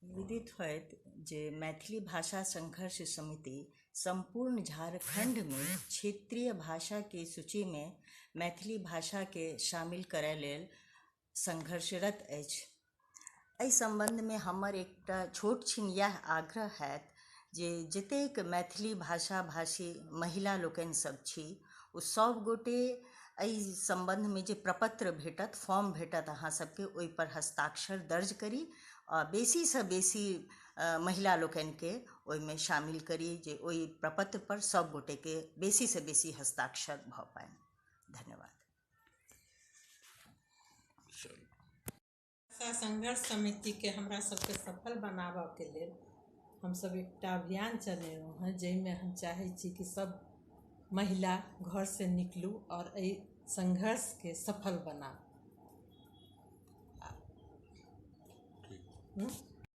विदित होयत जे मैथिली भाषा संघर्ष समिति सम्पूर्ण झारखण्डमे क्षेत्रीय भाषाके सूचीमे मैथिली भाषाके शामिल करय लेल संघर्षरत अछि। एहि सम्बन्धमे हमर एकटा छोट छिन इएह आग्रह हैत जे जतेक मैथिली भाषा भाषी महिला लोकनि सब छी, ओ सब गोटे एहि सम्बन्धमे जे प्रपत्र भेटत, फॉर्म भेटत अहाँ सबके, ओहि पर हस्ताक्षर दर्ज करी आ बेसीसँ बेसी महिला लोकनिके ओहिमे शामिल करी जे ओहि प्रपत्र पर सब गोटेके बेसीसँ बेसी हस्ताक्षर भऽ पानि। धन्यवाद। भाषा संघर्ष समितिके हमरा सबके सफल बनाबऽके लेल हमसब एकटा अभियान चलेलहुँ हँ, जाहिमे हम चाहै छी कि सब महिला घरसँ निकलू आओर एहि संघर्षके सफल बनाउ।